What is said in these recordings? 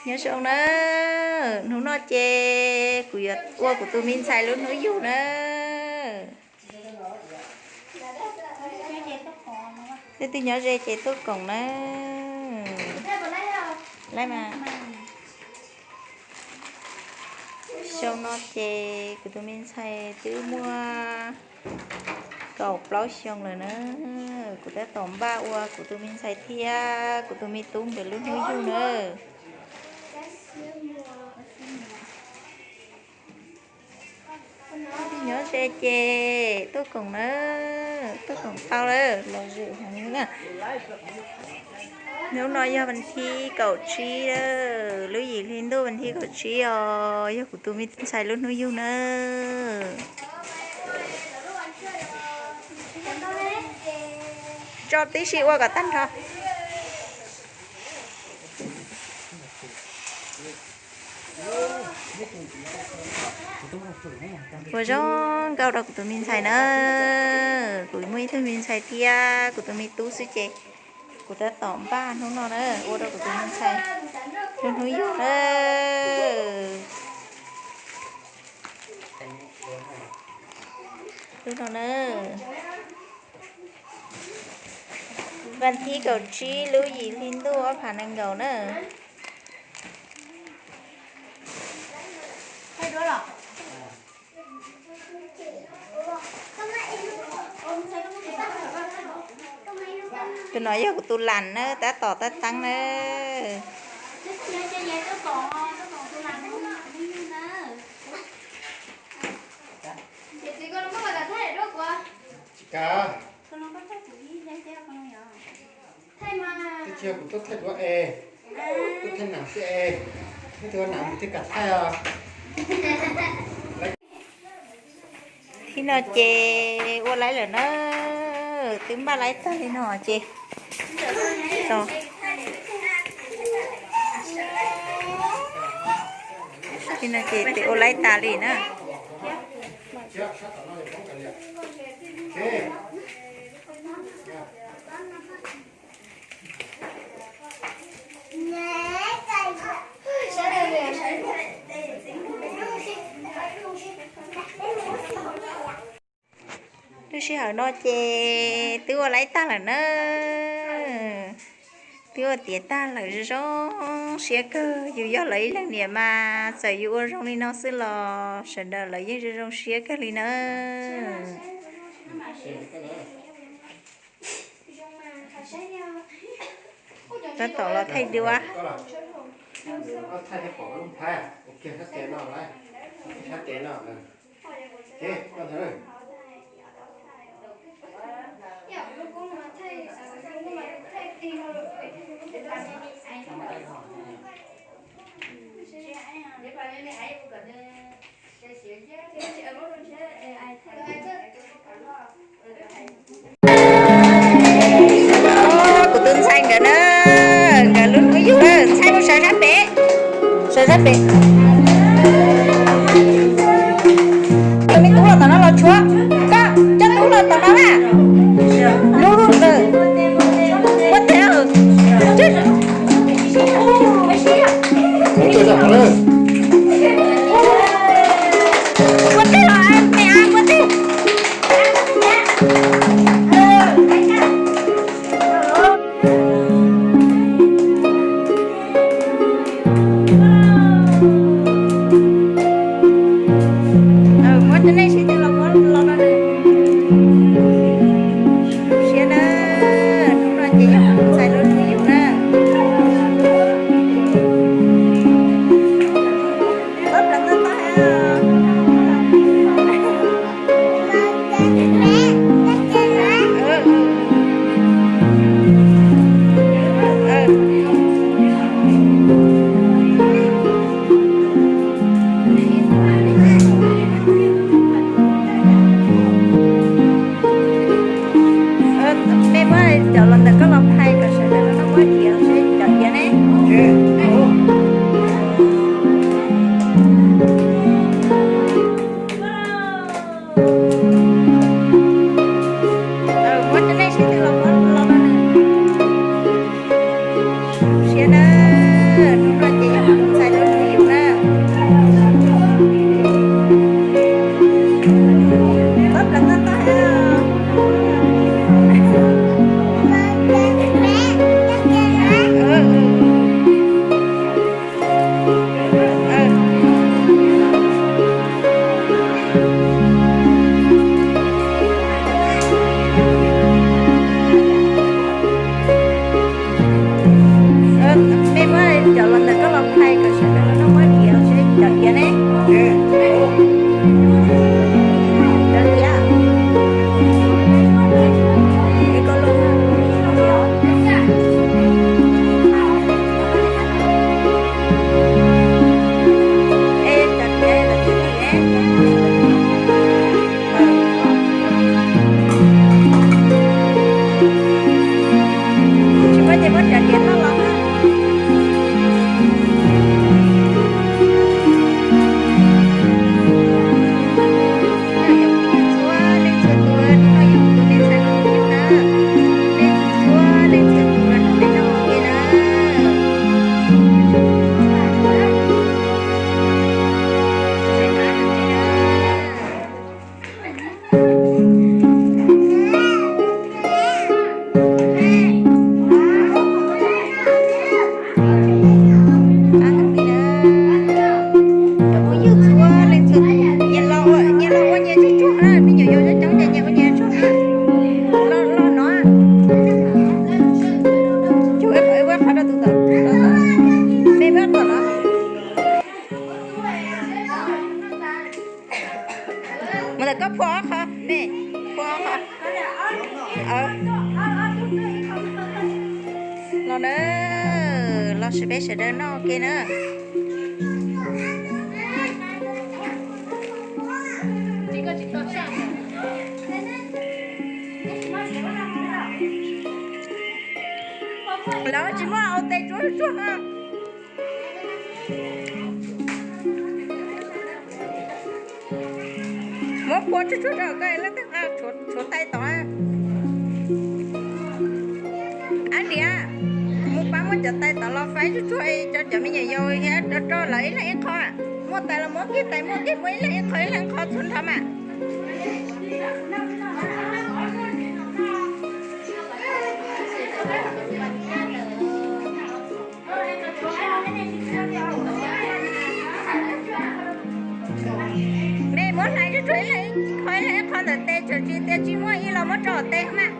Nyob zoo na, hnub no ces kuv yuav ua kuv tus me ntxhais lub hnub yug na. Leej twg nyob ze ces tuaj koom na. Xyoo no ces kuv tus me ntxhais twb muaj kaum plaub xyoo lawm na. Kuv tab tom npaj ua kuv tus me ntxhais thiab kuv tus me tub nkawd lub hnub yug na. Leej twg nyob ze ces tuaj koom na, tuaj koom tau lawm los zwm heev na. Hnub no yog vas thib kaum tsib, lub yim hli ntuj vas thib kaum tsib os, yog kuv tus me ntxhais lub hnub yug na. Tso tib si ua kom tag nrho. Ua zoo nkauj rau kuv tus me ntxhais na. Kuv muaj ib tug me ntxhais thiab kuv tus me tub xwb ces kuv tab tom npaj hnub no na, ua rau kuv tus me ntxhais lub hnub yug na. Lub no na, vas thib kaum tsib lub yim hli ntuj ob phav nees nkaum na. Tus no yog kuv tus las na, tab tom tab teeb na. Tsis kav. Twb tsis yog kuv tuaj thaij duab es, tuaj thaij nam xwb es, neb tus nam mus thiaj kam thaij os. Thib no ces ua laib lawm na, twb npaj laib tag li no ces, thib no ces ua laib tas li na. Lub sij hawm no ces twb ua laib tag lawm na. Twb ua tiav tag lawm, zoo zoo siab kawg. Yus yog lawv ib leeg niam mas txawm yus ua zoo li no xwb los sawv daws lawv yeej zoo zoo siab kawg li na. Tab tom los thaij duab. Kuv tus ntxhais nkawd na, nkawd lub hnub yug na, ntxhais mus sawv sab pem, sawv sab pem. Coj me tub los tom no los tshuav, koj coj tub los tom no na. Lub ntawd, ua teb, ua teb los me ab, ua teb. Muab cov nej sib tw los muab los no na. Zoo siab na, hnub no ces yog kuv tus ntxhais lub hnub yug na. Mej muab cov los ntawm koj los phais kom sawv daws los noj muab diav seb cov diav ne. Muab cov nej sib tw los muab los no na. Zoo siab na, hnub no ces yog kuv Cov los ntawm koj los phais kom sawv daws los noj muab diav seb cov diav ne. Cov diav. Es koj los. Es cov diav los tsis tim ne. Tsis muaj ces muab cov diav noj los. Txhua leej txhua tus, tus no yog tus me ntxhais lub neej na. Leej txhua leej txhua tus los nrog peb noj ua ke na. Cov phooj ywg txhua leej txhua tus, nyias los ua nyias tsuag tsuag na, me nyuam yaus coob coob ces nyias ua nyias tsuag na. Los los no. Tsuag ib qho, ib qho rau tus tom, tom, tom. Me pab tom no. Mus ntawm koj phua ob qho, me, phua ob qho. Los na, los sawv, peb sawv daws noj ua ke na. Lawv tsis muaj ua tes tsuag tsuag no. Muab phua tsuag tsuag rau koj leej twg nqa tshuav tais tod. Ab niam, mus pab muab cov tais tod los faib tsuag tsuag cov, cov me nyuam yaus thiab rau lawv ib leeg ib qho. Muaj tais los muab kiag tais, muaj kiag muab ib leeg ib qho, ib leeg ib qho txhua nrho mas. Me muab hlais tsuag tsuag ib leeg ib qho, ib leeg ib qho ntawm tes, txawm tsis tias tsis muaj ib los muab rau tes mas.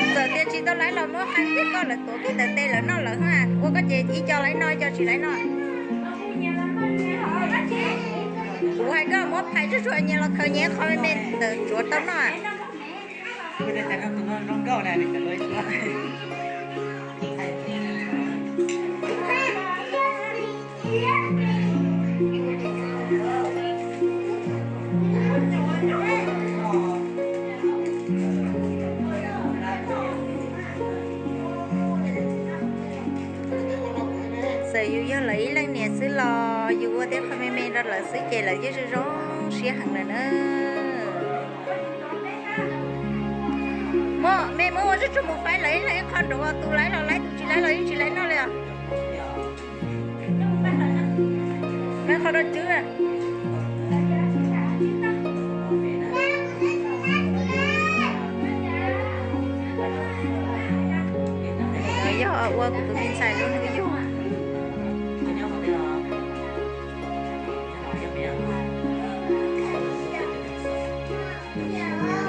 Txawm tias tsis tau laiv los muab hlais kiag koj, lawv tuav kiag ntawm tes lawv noj lawv na. Ua koj ces ib co laiv noj ib co tsis laiv noj. Kuv hais koj muab phais tsuag tsuag nyias los khaws nyias qho me me ntawm tsuav tau noj. Txawm yus yog lawv ib leej niam xwb los yus ua tej qho me me rau lawv xwb ces lawv yeej zoo zoo siab heev lawm na. Muab, me muab ua tsuag tsuag mus faib lawv ib leeg ib qho nraud, tus laiv los laiv, tus tsis laiv los yeej tsis laiv noj li os. Laiv qhov rau cwb. Yog ua kuv tus me ntxhais lub hnub yug.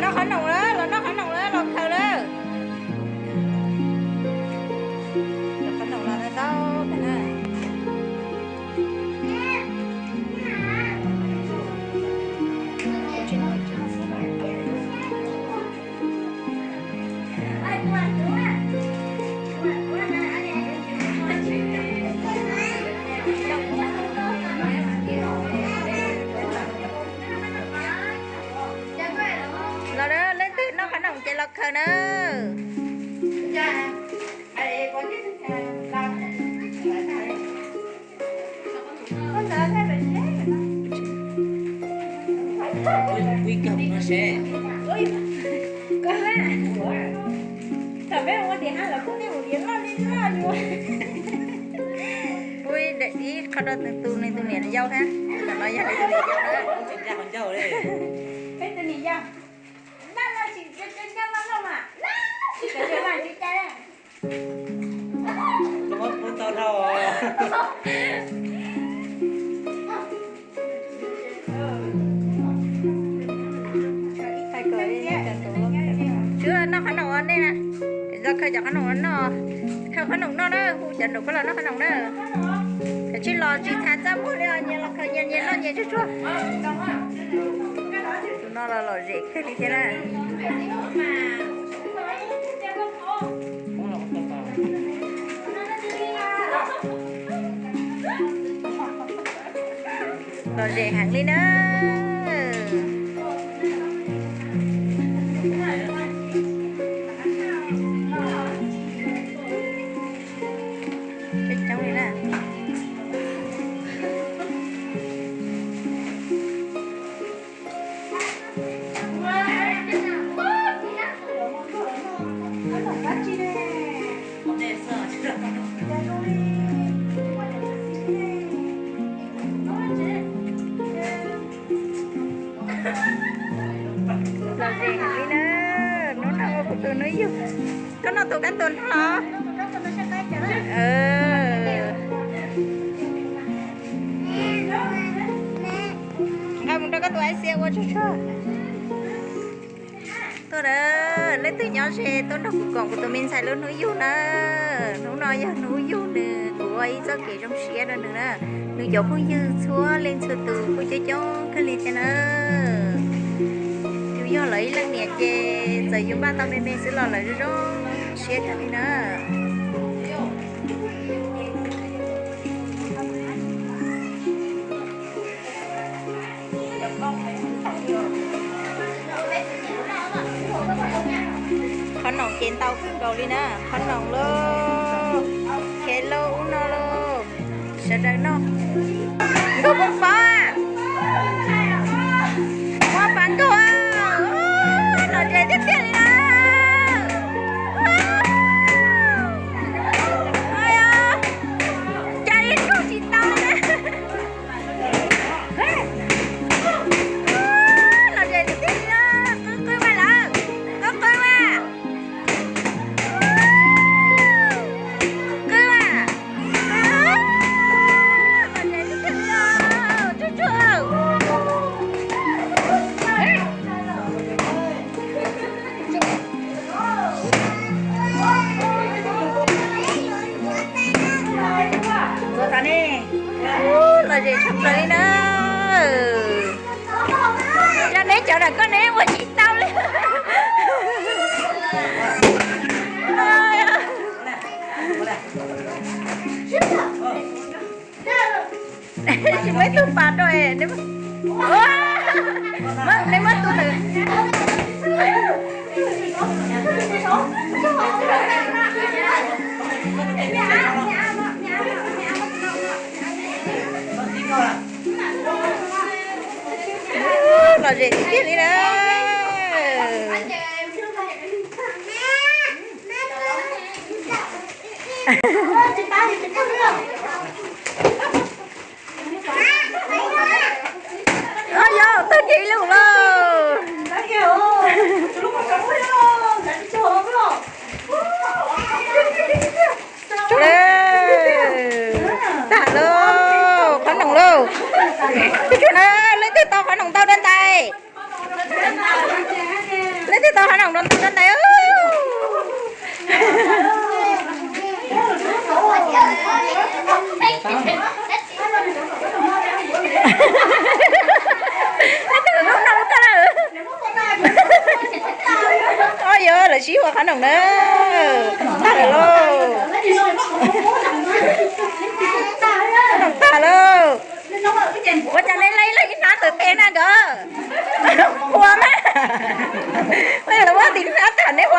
Noj qhob noom lawm, los noj qhob noom lawm, los khaws lawm. Noj qhob noom los ntau ntau na. Los, leej twg noj qhob noom ces los khaws na. Pub ib qho rau tus nws tus niam yau thiab. Tus no yog nws tus niam yau na. Peb tus niam yau. Tswb, noj qhob noom. Cov qhob noom no, khaws qhob noom noj na, hu cov nraum koj los noj qhob noom na. Kav tsij los tsis txhav txaj muag li os, nyias los khaws nyias, nyias noj nyias tsuag tsuag. Tus no los lom zem kawg li thiab na. Lom zem heev li na. Coob coob li na. Lom zem heev li na. Hnub no ua kuv tus hnub yug. Koj noj tus kab tus no. Nqa mus rau koj tus ais xias ua tsuag tsuag. Tuaj na, leej twg nyob ze tuaj nrog kuv koom kuv tus me ntxhais lub hnub yug na. Hnub no yog hnub yug nws, kuv ua ib txoj kev zoo siab rau nws na. Nws cov phooj ywg txhua leej txhua tus kuj coob coob kawg li thiab na. Yus yog lawv ib leej niam ces txawm yus npaj tau me me xwb los lawv zoo zoo siab kawg li na. Qhob noom ces ntau kawg nkaus li na, qhob noom lauj, khev lauj, ub no lauj, sawv daws noj. Nkauj kua pov, kua pov nkauj, lom zem tiag tiag li na. Cas ib tug tsis tau li. Lom zem tiag tiag li na, qw qw mas lawm, qw qw mas, qw mas. Lom zem tiag tiag li, tsuag tsuag. Lom zem tshaj plaws li na. Yog neb cov ntawm koj neb ua tsis tau li. Tsis muaj ib tug pas rau, neb muab tus ntawd. Lom zem tiag tiag li na. Yog tag kis lawm lauj. Tag lauj, qhob noom lauj. Leej twg tau qhob noom ntau rau ntawd? Leej twg tau qhob noom ntau rau ntawd? Ua yog lawv sib ua qhob noom na. Tag lawm lauj. Qhob noom tag lauj. Ua cas nej laib los ib hnab ntawm tes na nkawd? Ua mas. Lawv ua tim hnab tag neb